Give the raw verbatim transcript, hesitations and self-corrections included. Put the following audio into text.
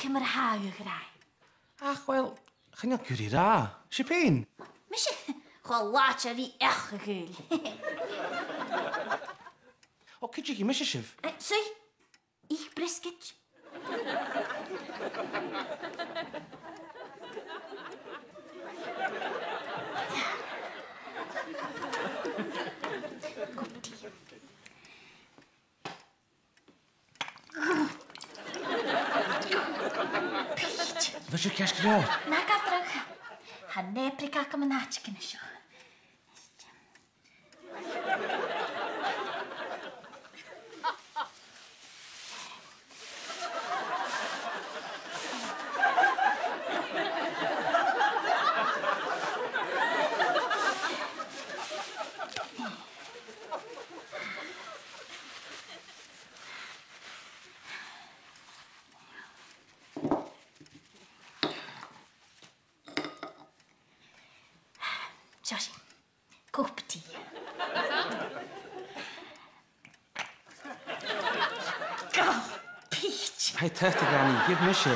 ciamar a tha thu, a ghràidh? Ach, uill, chan eil gu ràdh. 'S e pèin. Mise, cho làidir ri each, a ghaoil. O, cuidichidh mise sibh. Eh, suidh. Ith briosgaid. Cup tì. Pete. Bheil sibh ceart gu leòr? Na gabh dragh. Tha nèapraig agam an àiteigin an seo. Seo sinn. Cupa tì. Gabh, Pete! Hai, tapadh leat, gheibh mise.